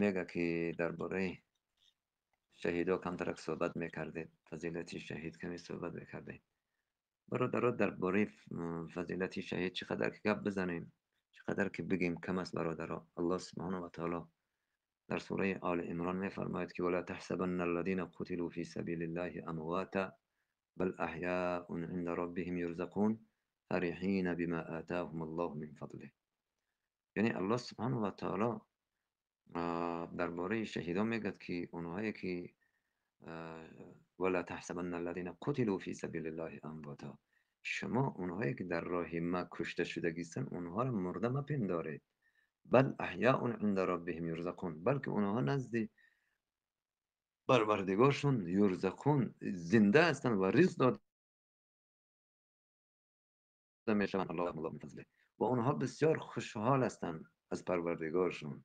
Мега ки дар бораи шаҳидо камтарак суҳбат мекардед, фазилати шаҳид каме суҳбат мекардед. Бародаро, дар бораи фазилати шаҳид чӣ қадар ки гап бизанем, чӣ қадар ки бигем кам аст, бародаро. Аллоҳ субҳонаҳу ва таъоло дар сураи Оли Имрон мефармояд ки ولا تحسبن الذين قتلوا في سبيل الله أمواتا بل أحياء عند ربهم يرزقون فرحين بما آتاهم الله من فضله. یعنی الله سبحانه و تعالی در باره شهیدان میگد که اونهایی که ولا تحسبن الذين قتلوا في سبيل الله امواتا، شما اونهایی که در راه ما کشته شدگیستن اونها را مرده مپندارید. بل احیاء عند ربهم یرزقون، بلکه اونها نزد پروردگارشون یرزقون، زنده هستند و رزق داده میشوند. الله الله من فضله. و اونها بسیار خوشحال هستند از پروردگارشون.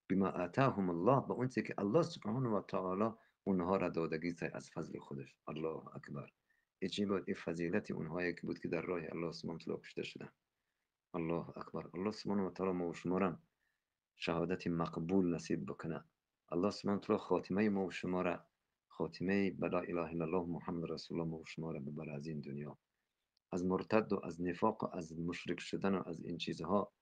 بما آتاهم الله، به اونچه که الله سبحانه و تعالی اونها را دادگی از فضل خودش. الله اکبر. این چی بود؟ این فضیلت اونهایی که بود که در راه الله سبحانه و تعالی کشته شدن. الله اکبر. الله سبحانه و تعالی ما و شما را شهادت مقبول نصیب بکنه. الله سبحانه و تعالی خاتمه ما و شما را، خاتمه بلا اله الا الله محمد رسول الله ما و شما را ببره از این دنیا، از مرتد و از نفاق و از مشرک شدن و از این چیزها،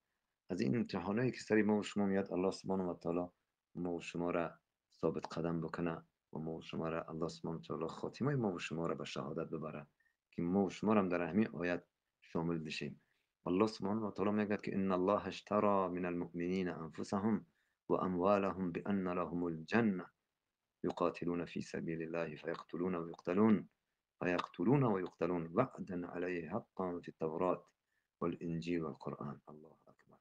از این امتحانایی که سر ما و شما میاد. الله سبحانه و تعالی ما و شما را ثابت قدم بکنه و ما و شما را الله سبحانه و تعالی خاتمه ما و شما را به شهادت ببره که ما و شما را در همین آیت شامل بشیم. الله سبحانه و تعالی میگه که ان الله اشترى من المؤمنین انفسهم واموالهم بان لهم الجنه يقاتلون في سبيل الله فيقتلون ويقتلون فيقتلون ويقتلون وعدا عليه حقا في التوراة والإنجيل والقرآن. الله أكبر.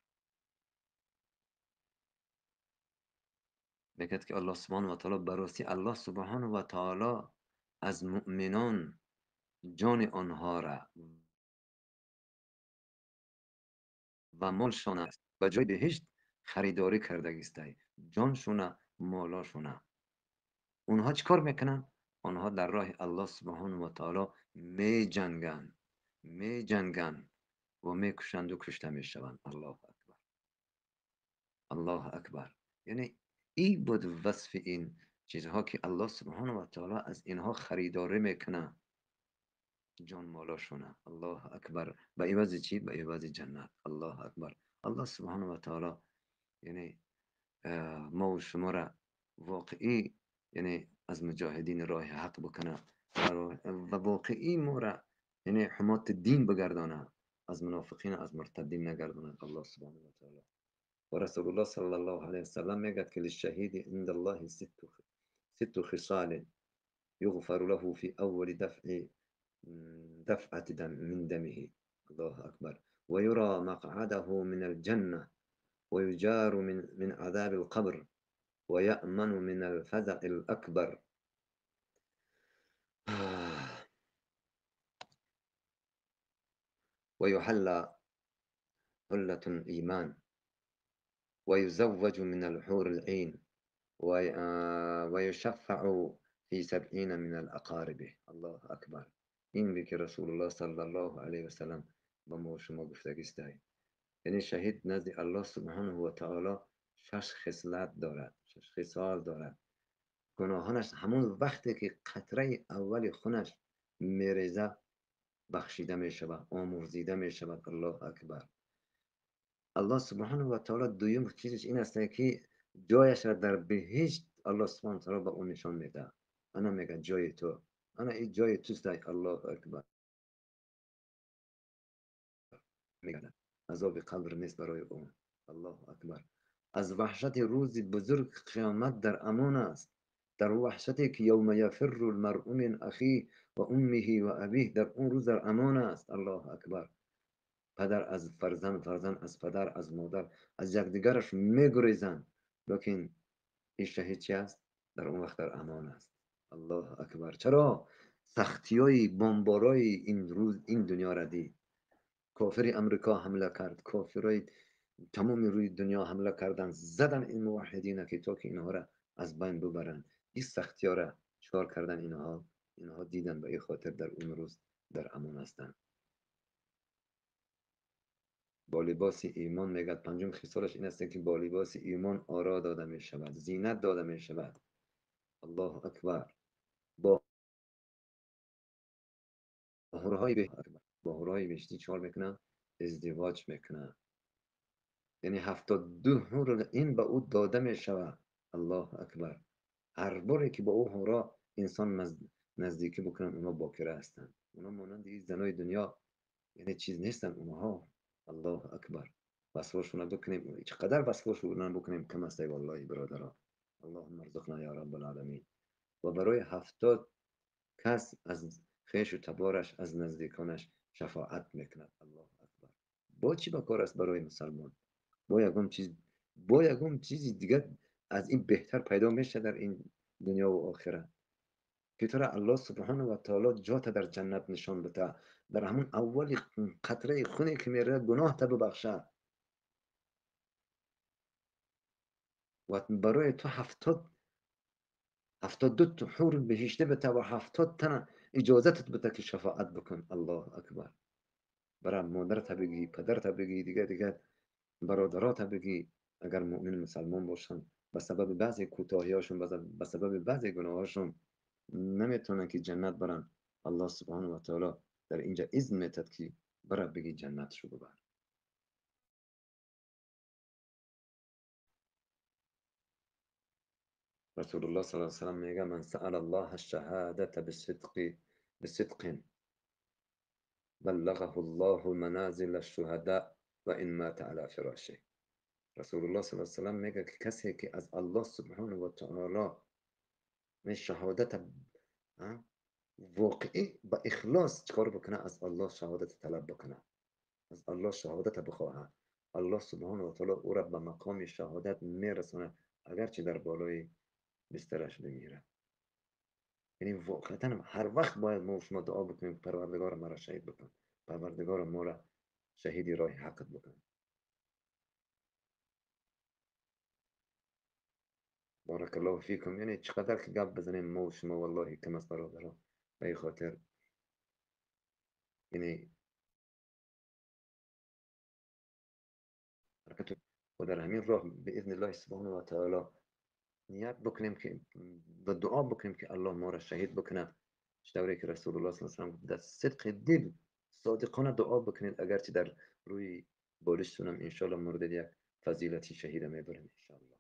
میگه که الله سبحانه و تعالی براستی الله سبحانه و تعالی از مؤمنان جان آنها را و مالشان است به جای بهشت خریداری کردگیست. جانشونه، مالاشونه. اونها چیکار میکنن؟ آنها در راه الله سبحانه و تعالی میجنگند، میجنگند و میکشند و کشته میشوند. الله اکبر، الله اکبر. یعنی این بود وصف این چیزها که الله سبحانه و تعالی از اینها خریداری میکنه، جان مالاشونه. الله اکبر. به عوض چی؟ به عوض جنت. الله اکبر. الله سبحانه و تعالی یعنی ما و شما را واقعی یعنی از مجاهدین راه حق بکنه و واقعی ما را یعنی حمات دین بگردانه، از منافقین از مرتدین نگردانه الله سبحانه و تعالی. و رسول الله صلی الله علیه وسلم میگه که للشهید عند الله ست خصال یغفر له في اول دفعة من دمه. الله اکبر. ويرى مقعده من الجنة ويجار من عذاب القبر ويأمن من الفزع الأكبر. ويحلى حلة الإيمان ويزوج من الحور العين ويشفع في 70 من الأقارب. الله أكبر. این بود که رسول الله صلی الله علیه وسلم با ما و شما گفتگیست. یعنی شهید نزد الله سبحانه و تعالی 6 خصلت دارد، 6 خصال دارد. گناهانش همون وقتی که قطره اول خونش میریزه بخشیده میشود، آمرزیده میشود. الله اکبر. الله سبحانه و تعالی دویم چیزش این است که جایش را در بهشت الله سبحانه و تعالی به اون نشان میده. انا میگه جای تو، انا این جای توست. الله اکبر. میگه عذاب قبر نیست برای اون. الله اکبر. از وحشت روز بزرگ قیامت در امان است. در وحشتی که یوم یفر المرء من اخیه و امه و ابیه، در اون روز در امان است. الله اکبر. پدر از فرزند، فرزند از پدر، از مادر، از یکدیگرش میگریزند، لیکن این شهید چی است؟ در اون وقت در امان است. الله اکبر. چرا؟ سختیای بمبارای این روز این دنیا را دید. کافر امریکا حمله کرد، کافرای تمام روی دنیا حمله کردن، زدن این موحدین که تا که اینها را از بین ببرن. این سختی ها را چکار کردن اینها؟ اینها دیدن، به این خاطر در اون روز در امان هستند. با لباس ایمان میگه پنجم خصالش این است که با لباس ایمان آرا داده می شود، زینت داده می شود. الله اکبر. با حورهای بهشتی چهار میکنه؟ ازدواج میکنه. یعنی 72 حور این به او داده می شود. الله اکبر. هر باری که با او حورا انسان نزدیکی بکنن، اونا باکره هستند، اونا مانند این زنای دنیا یعنی چیز نیستن اونها. الله اکبر. وصفشون بکنیم، چقدر وصفشون بکنیم کم است والله برادران. اللهم ارزقنا یا رب العالمین. و برای 70 کس از خویش و تبارش، از نزدیکانش شفاعت میکند. الله اکبر. با چی بکار است برای مسلمان؟ با یگم چیز، با یگم چیزی دیگه از این بهتر پیدا میشه در این دنیا و آخرت که تو را الله سبحانه و تعالی جات در جنت نشان بده، در همون اول قطره خونی که میره گناه تا ببخشه و برای تو 72 حور بهشته بده و 70 تن اجازتت بده که شفاعت بکن. الله اکبر. برای مادرت بگی، پدرت بگی، دیگه برادرات بگی، اگر مؤمن مسلمان باشن به سبب بعضی کوتاهیاشون، به سبب بعضی گناهاشون نمیتونن که جنت برن، الله سبحانه و تعالی در اینجا اذن میتد که برا بگی جنت شو ببر. رسول الله صلی الله علیه و سلم میگه من سأل الله الشهادة بصدق بلغه الله منازل الشهداء و ان مات على فراشه. رسول الله صلی الله علیه و سلم میگه که کسی که از الله سبحانه و تعالی من شهادت واقعی با اخلاص چکار بکنه، از الله شهادت طلب بکنه، از الله شهادت بخواهد، الله سبحانه و تعالی او را به مقام شهادت میرسونه اگرچه در بالای بسترش بمیره. یعنی واقعا هر وقت باید ما شما دعا بکنیم پروردگار ما را شهید بکن، پروردگار ما را شهیدی راه حقت بکن. بارک الله فیکم. یعنی چقدر که گپ بزنیم ما و شما والله کم است برادرها. به این خاطر یعنی و در همین راه باذن الله سبحانه و تعالی نیت بکنیم که و دعا بکنیم که الله ما را شهید بکنه. چطوری که رسول الله صلی الله علیه و سلم در صدق دل صادقانه دعا بکنید، اگرچه در روی بالشتونم انشالله مورد یک فضیلتی شهید میبرن انشالله.